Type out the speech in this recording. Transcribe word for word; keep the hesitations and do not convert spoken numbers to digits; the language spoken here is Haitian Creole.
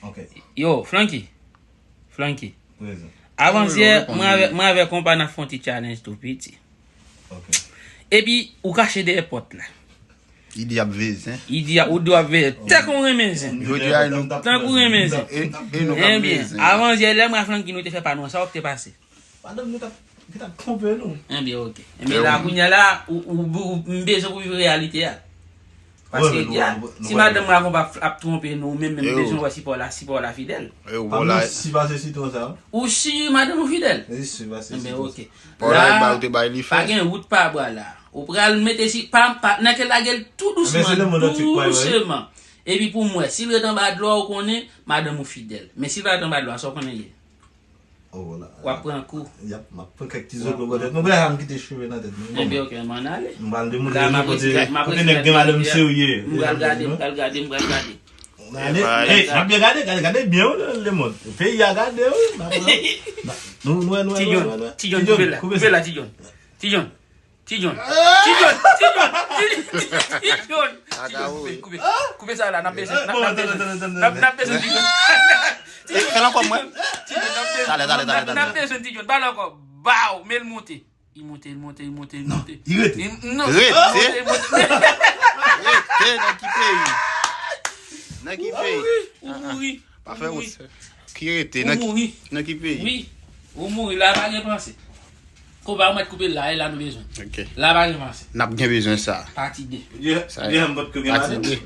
Ok. Yo, Flanky. Flanky. Prezan. Avantyè, mwen avè, mwen avè konpa n ap fè yon ti challenge tou piti. Ok. Epi, ou kache dèyè pòt la. Idi ap veye zen. Idi ap, ou di w ap veye. Tank ou renmen zen. Jodi a, nou. Tank ou renmen zen. E, e nou k ap veye zen. Avantyè, lè mwen ak Flanky nou te fè pa nou an, sa w te pase? Madanm nou t ap, ki t ap twonpe nou. Enben, ok. Enben, la, kounye a la, ou, ou, ou, m bezwen pou viv reyalite a. Paske, ya, si madanm mwen ak konpa ap, ap twonpe nou, ou menm, menm bezwen wè si pa w la, si pa w la fidèl. Pa menm si pase sitwon sa. Ou si madanm ou fidèl? Wi, si pase sitwon sa. Enben, ok. Pa w la, ba ou te bay li fè. Pa gen wout pa bwa la. Ou pral mete si, pa, pa, nan ke lage l tou dousman, dousman. Epi pou mwen, si l ret anba dlo a, ou konnen, madanm ou fidèl. Men si l pa ret anba dlo a, sa w konnen ye? Oh, la. W ap pran kou. Yap, m ap pran kèk ti zoklo bò tèt mwen. Brè, m kite cheve nan tèt mwen. Enben, ok, m ann ale. M pral demoule li kote, kote nèg gen madanm serye. M pral gade, m pral gade, m pral gade. N ale. Hey, n ap byen gade, gade, gade byen, wi, le, le mond. Peyi a gade, wi. N ap pran. Nou, nou, nou, Ti John, nou, nou. Ti John, koupe la, koupe la, Ti John. Ti John. Ti John. Ti John. Ti John. Ti John. Ti John. Koupe, koupe. Koupe sa la, n ap bezwen, n ap, n ap bezwen. N ap, n ap bezwen Ti John. Ti John. Fè l ankò mwen. Ti John, n ap bezwen. Talè, talè, talè, talè. N ap bezwen Ti John. Pale ankò. Baw, men l monte. Li monte, li monte, li monte, li monte. Non, li rete. Non. Rete. Li monte, li monte. Rete nan ki peyi? Nan ki peyi? Ou mouri. Pa fè wont. Ki rete? Ou mouri. Nan ki peyi? Wi. Ou mouri, la pa gen panse. Konpa ou mèt koupe la, e la nou bezwen. Ok. La pa gen panse. N ap gen bezwen sa. Pati de. Sa, pati de.